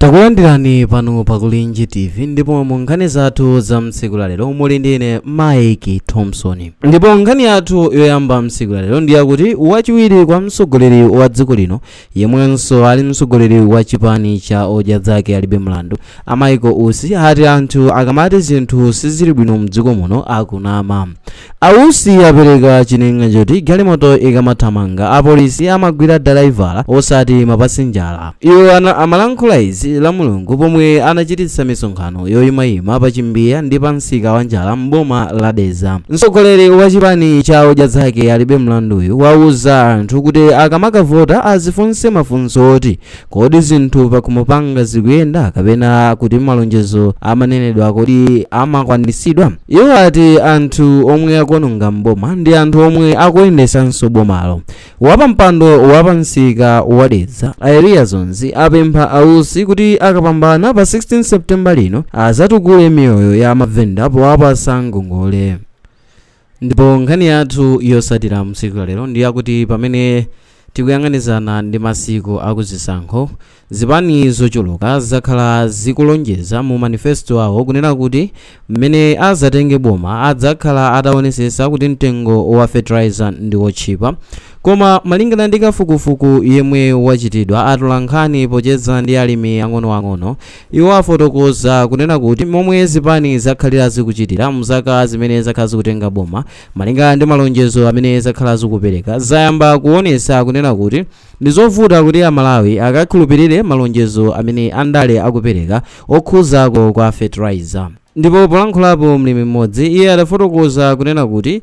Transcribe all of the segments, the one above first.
Takulandirani pano pa Kulinji TV, ndipo mu nkhani zathu za mtsiku la lero muli ndine Mike Thompson. Ndipo nkhani yathu yoyamba mtsiku la lero ndi yakuti wachiwiri kwa mtsogoleri wa dziko lino, yemwenso ali mtsogoleri wa chipani cha Odya Zake Alibe Mlandu, a Michael Usi, ati anthu akamati zinthu sizili bwino mdziko muno akunama. A Usi apereka chinenga choti galimoto ikamathamanga, apolisi amagwira dalaivala osati mapasinjala. Iwo amalankhula izi la Mulungu pomwe anachititsa misonkhano yoyimayima pa Chimbiya ndi pa msika wa Njala m'boma la Dedza. Mtsogoleri wa chipani cha Odya Zake Alibe Mlanduyu wauza anthu kuti akamakavota azifunse mafunso oti kodi zinthu pakhomo panga zikuyenda, kapena kuti malonjezo amanenedwa kodi amakwaniritsidwa? Iwo ati anthu omwe akuononga mboma ndi anthu omwe akuyendesanso bomalo. Wapampando wapamsika wa Dedza, Aeliya Zonzi, apempha a Usi kuti akapambana pa 16 September lino azatukule miyoyo ya mavenda powapasa ngongole. Ndipo nkhani yathu yosatira mtsiku la lero ndi yakuti pamene tikuyang'anizana ndi masiku akuzisankho, zipani zochuluka zakhala zikulonjeza mu manifesto awo kunena kuti mmene azatenge boma adzakhala ataonesesa kuti mtengo wa fertilizer ndi wotchipa. Koma malingana ndi kafukufuku yemwe wachitidwa atolankhani pocheza ndi alimi ang'onoang'ono, iwo afotokoza kunena kuti momwe zipani zakhalira zikuchitira mzaka zimene zakhala zikutenga boma, malingana ndi malonjezo amene zakhala zikupereka, zayamba kuonesa kunena kuti ndi zovuta kuti Amalawi akakhulupirire malonjezo amene andale akupereka okhuzako kwa fertilizer. Ndipo polankhulapo mlimi mmodzi, iye adafotokoza kunena kuti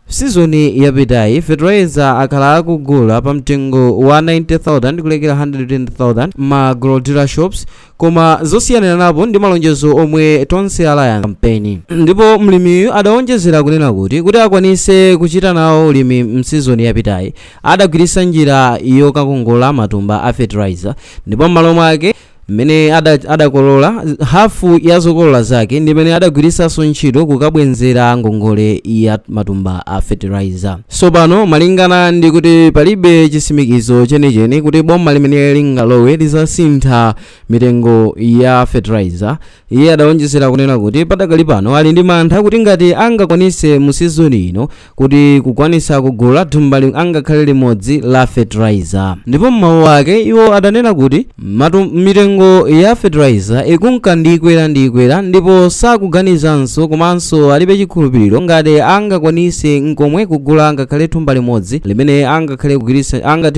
sizoni yapitayi fertilizer akhala akugula pa mtengo wa 90,000 kulekera 120,000 ma agro dealer shops, koma zosiyanira napo ndi malonjezo omwe Tonse Alliance campaign. Ndipo mlimiyu adawonjezera kunena kuti akwanise kuchita nawo ulimi msizoni yapitayi, adagwiritsa njira yokakongola matumba a fertilizer, ndipo m'malo mwake mmene adakolola hafu ya zokolola zake ndimene adagwiritsanso ntchito kukabwenzera ngongole ya matumba a fertilizer. Tsopano malingana ndi kuti palibe chisimikizo chenicheni kuti boma limene lingalowe lizasintha mitengo ya fertilizer, iye adawonjezera kunena kuti padakali pano ali ndi mantha kuti ngati angakwanise mu sizoni ino kuti kukwanisa kugula thumba angakhale limodzi la fertilizer. Ndipo m'mawu ake iwo adanena kuti mitengo ya fertilizer ikunka ndikwera ndikwera, ndipo sakuganizanso komanso alibe chikhulupiriro ngati angakwanise nkomwe kugula ngakhale thumba limodzi limene angathe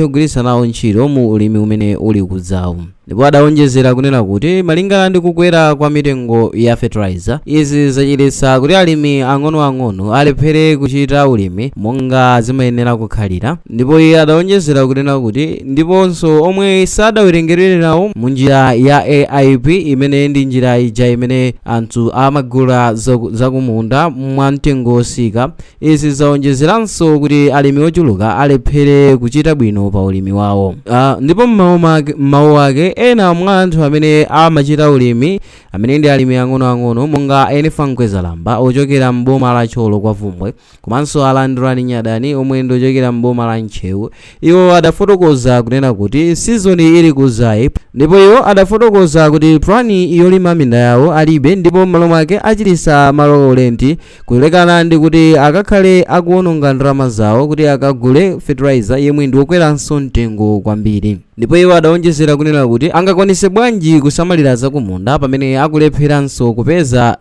kugwiritsa nawo ntchito mu ulimi umene uli kudzawu. Ndipo adawonjezera kunena kuti malingana ndi kukwera kwa mitengo ya fertilizer, izi zachititsa kuti alimi ang'onoang'ono alephere kuchita ulimi monga zimayenera kukhalira. Ndipo iye adawonjezera kunena kuti ndiponso omwe sadawerengedwere nawo mu njira ya AIP, imene ndi njira ija imene anthu amagula zakumunda mwa mtengo wosika, izi zawonjezeranso kuti alimi ochuluka alephere kuchita bwino pa ulimi wawo. Ndipo m'mawu ake, ena mwa anthu amene amachita ulimi amene ndi alimi ang'onoang'ono monga Enifa Mkwezalamba ochokera m'boma la Thyolo kwa Vumbwe, komanso Alandirani Nyadani omwe ndi ochokera m'boma la Ntcheu, iwo adafotokoza kunena kuti sizoni ili kuzayi, ndipo iwo adafotokoza kuti plani yolima minda yawo alibe, ndipo m'malo mwake achitisa malo lenti kulekana ndi kuti akakhale akuwononga ndalama zawo kuti akagule fertilizer yemwe ndi wokweranso mtengo kwambiri. Ndipo iwo adawonjezera kunena kuti angakwanise bwanji kusamalira zakumunda pamene akulepheranso kupeza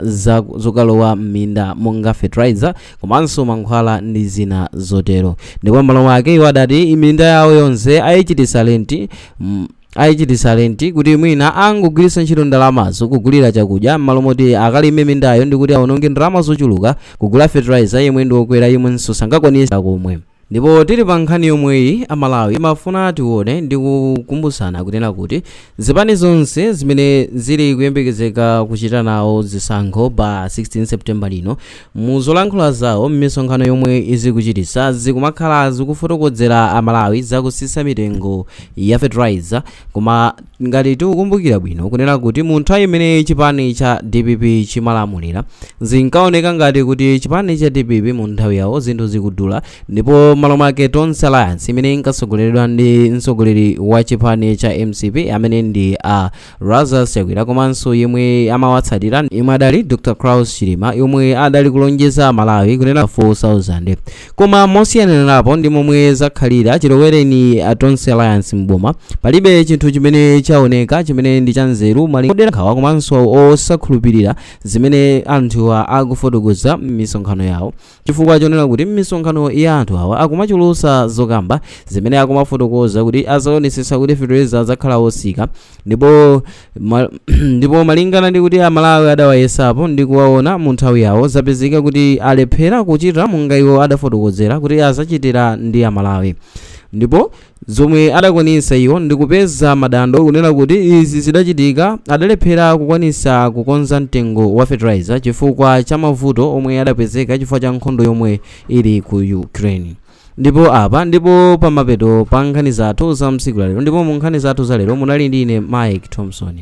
zokalowa m'minda monga fertilizer komanso mankhwala ndi zina zotero. Ndipo m'malo mwake iwo adati minda yawo yonse ayichitisa lenti kuti mwina angogwiritsa ntchito ndalamazo kugulira chakudya m'malo moti akalime mindayo ndi kuti awononge ndalama zochuluka kugula fertilizer yemwe ndi wokwera, yemwenso sangakwanise komwe. Ndipo tili pa nkhani yomweyi, Amalawi, mafuna tione ndi kukumbutsana kunena kuti zipani zonse zimene zili kuyembekezeka kuchita nawo zisankho pa 16 September lino, mu zolankhula zawo m'misonkhano yomwe izikuchitisa, zikumakhala zikufotokozera Amalawi zakusisa mitengo ya fertilizer. Koma ngati tikukumbukira bwino kunena kuti mu nthawi imene chipani cha DPP chimalamulira, zinkaoneka ngati kuti chipani cha DPP mu nthawi yawo zinthu zikudula, ndipo M'malo mwake, Tonse Alliance imene inkasogoleredwa ndi mtsogoleri wa chipani cha MCP amene ndi a Lazarus Chakwera, komanso yemwe amawatsatira yemwe adali Dr Saulos Chilima, yomwe adali kulonjeza Malawi kunena 4000. Koma mosiyanirapo ndi momwe zakhalira chilowereni a Tonse Alliance mboma, palibe chinthu chimene chaoneka chimene ndi chanzeru malingana nkhawa komanso osakhulupirira zimene anthuwa akufotokoza m'misonkhano yawo, chifukwa chonena kuti m'misonkhano ya anthu awa akumachulutsa zokamba zimene akumafotokoza kuti azaonetsetsa kuti fetereza adzakhala osika. Ndipo malingana ndi kuti Amalawi adawayesapo ndi kuwaona mu nthawi yawo, zapezeka kuti alephera kuchita monga iwo adafotokozera kuti azachitira ndi Amalawi. Ndipo zomwe adakwanisa iwo ndikupeza madando kunena kuti izi zidachitika, adalephera kukwanisa kukonza mtengo wa fertilizer chifukwa cha mavuto omwe adapezeka chifukwa cha nkhondo yomwe ili ku Ukraine. Ndipo apa ndipo pamapeto pa nkhani zathu za msiku lalero. Ndipo mu nkhani zathu za lero munali ndi ine, Mike Thompson.